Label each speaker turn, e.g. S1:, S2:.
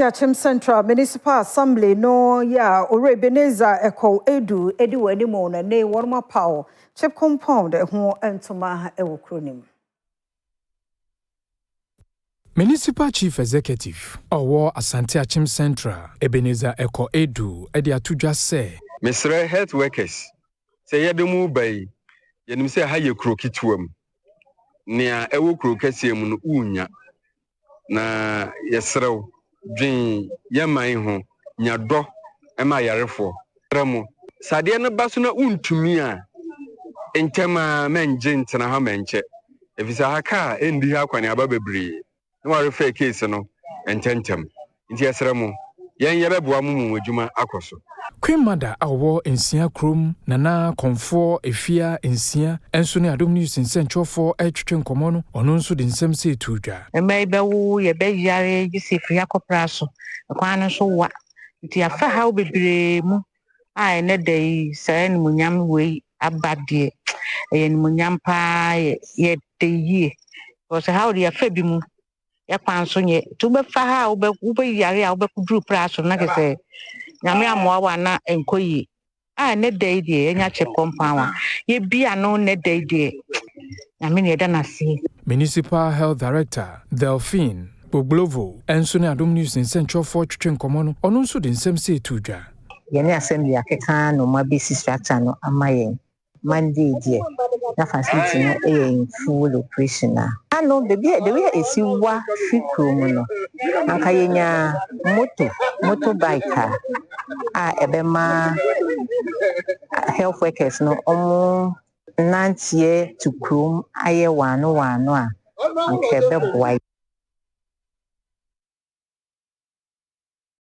S1: Akyem Central Municipal Assembly no yɛ a Owura Ebenezer Ekow Adu di wɔn anim na nnɛ wɔn apaw CHPS compound ho ntoma wɔ kuro no mu.
S2: Municipal Chief Executive ɔwɔ Asante Akyem Central, Ebenezer Ekow Adu, de ato dwa sɛ,
S3: Mesrɛ health workers sɛ yɛde mu ba yi, yɛnim sɛ ha yɛ kuro ketewa mu, nea ɛwɔ kuro kɛseɛ mu no wonya, na yɛserɛw dwen yɛn man ho, nya dɔ ma ayarefoɔ. Srɛ mo, sɛ adeɛ no ba so na wontumi a, ntɛm a mɛngye ntena ha mɛnkyɛ, ɛfiri sɛ ha kaa ɛndi ha akɔneaba bebree na wɔarefɛ case no ntɛntɛm. Nti yɛsrɛ mo, yɛn yɛbɛboa mo mu adwuma akɔ so.
S2: Queen Mother a ɔwɔ Nsia kurom, Nana Kɔnfoɔ Efia Nsia, nso ne Adom News nsɛnkyerɛwfoɔ retwetwe nkɔmmɔ no, ɔno nso de nsɛm sɛ etu dwa.
S4: Mmaa yi bɛwo, yɛbɛyare gye sɛ efiri akɔpra so. Kwan no nso wa. Nti yɛafa haw bebree mu a ɛnɛ da yi saa animuonyam wei aba deɛ, ɛyɛ animuonyam paa, yɛ yɛda yie. Because haw deɛ yɛafa bi mu, yɛkwan so nyɛ. Nti wobɛfa ha a wobɛ wobɛyare a wobɛduru pra so na kyerɛ sɛ Nyame ammoa wo a na ɛnkɔ yie. A ɛnɛ da yi deɛ yɛnya CHPS compound a yɛbi ano nnɛ da yi deɛ, Nyame ne yɛda no ase.
S2: Municipal Health Director Delphine Gboglovo nso ne Adom News nsɛnkyerɛwfoɔ twetwe nkɔmmɔ no, ɔno nso de nsɛm sɛ etu dwa.
S5: Yɛne assembly akeka noma bɛsi structure no ama yɛn. Monday deɛ na facility no yɛ in full operation a. Ano baabi a the way a esi wa fi kurom no, anka yɛnya motorbike a ɛbɛma health workers no ɔmo nanteɛ to kurom ayɛ waano waano a, anka ɛbɛboa.